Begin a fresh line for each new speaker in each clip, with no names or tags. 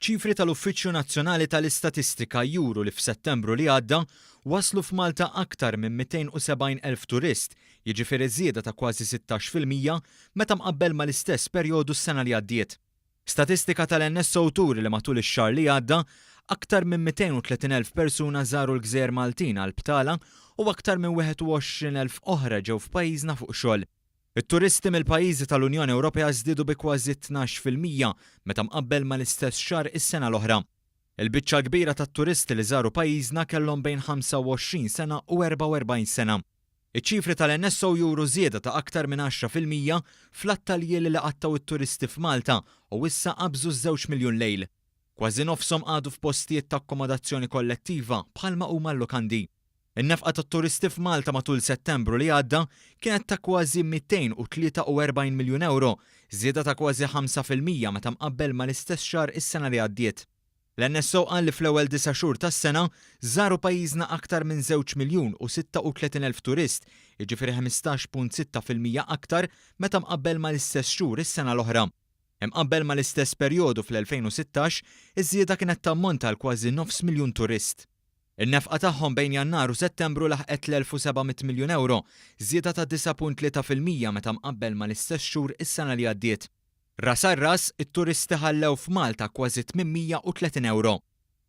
Ċifri tal-Uffiċċju Nazzjonali tal-Istatistika juru li f'Settembru li għadda waslu f'Malta aktar minn 270,000 turist, jiġifieri żieda ta' kważi 16% meta mqabbel mal-istess perjodu s-sena li għaddiet. Statistika tal-NSO turi li matul ix-xahar li għadda, aktar minn 230,000 persuna żaru l-gżejjer Maltin għal btala u aktar minn 21,000 oħra ġew f'pajjiżna fuq xogħol. It-turisti mill-pajjiżi tal-Unjoni Ewropea żdiedu bi kważi 12% meta mqabbel mal-istess xahar is-sena l-oħra. Il-biċċa l-kbira tat-turisti li żaru pajjiżna kellhom bejn 25 sena u 44 sena. Iċ-ċifri tal-NSO juru żieda ta' aktar minn 10% fl-għadd ta' ljieli li qattgħu t-turisti f'Malta u issa qabżu ż-żewġ miljun lejl. Kważi nofshom qagħdu f'postijiet ta' akkomodazzjoni kollettiva bħalma huma l-lukandi. In-nefqa tat-turisti f'Malta matul Settembru li għadda kienet ta' kważi 243 miljun ewro, żieda ta' kważi 5% meta mqabbel mal-istess xahar is-sena li għaddiet. L-NSO qal li fl-ewwel disa' xhur tas-sena żaru pajjiżna aktar minn żewġ miljun u 36 elf turist, jiġifieri 15.6% aktar meta mqabbel mal-istess xhur is-sena l-oħra. Imqabbel mal-istess perjodu fl-2016, iż-żieda kienet tammonta għal kważi nofs miljun turist. In-nefqa tagħhom bejn Jannar u Settembru laħqet l-1,700 miljun ewro, żieda ta' 9.3% meta mqabbel mal-istess xhur is-sena li għaddiet. Ras għal ras, it-turisti ħallew f'Malta kważi 830 ewro.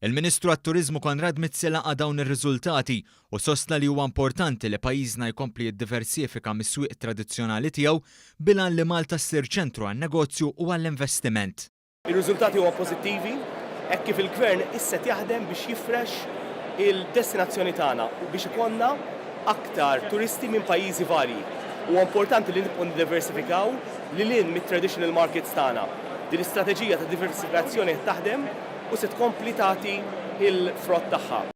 Il-Ministru għat-Turiżmu Konrad Mizzi laqa' dawn ir-riżultati u sostna li huwa importanti li pajjiżna jkompli jiddiversifika mis-swieq tradizzjonali tiegħu bil-għan li Malta ssir ċentru għan-negozju u għall-investiment.
Ir-riżultati huma pożittivi hekk kif il-Gvern issa qed jaħdem biex jifrex il-destinazzjoni tagħna u biex ikollna aktar turisti minn pajjiżi varji. Huwa importanti li nibqgħu niddiversifikaw lil hinn mit-traditional markets tagħna. Din l-istrateġija ta' diversifikazzjoni qed taħdem u se tkompli tagħti l-frott tagħha.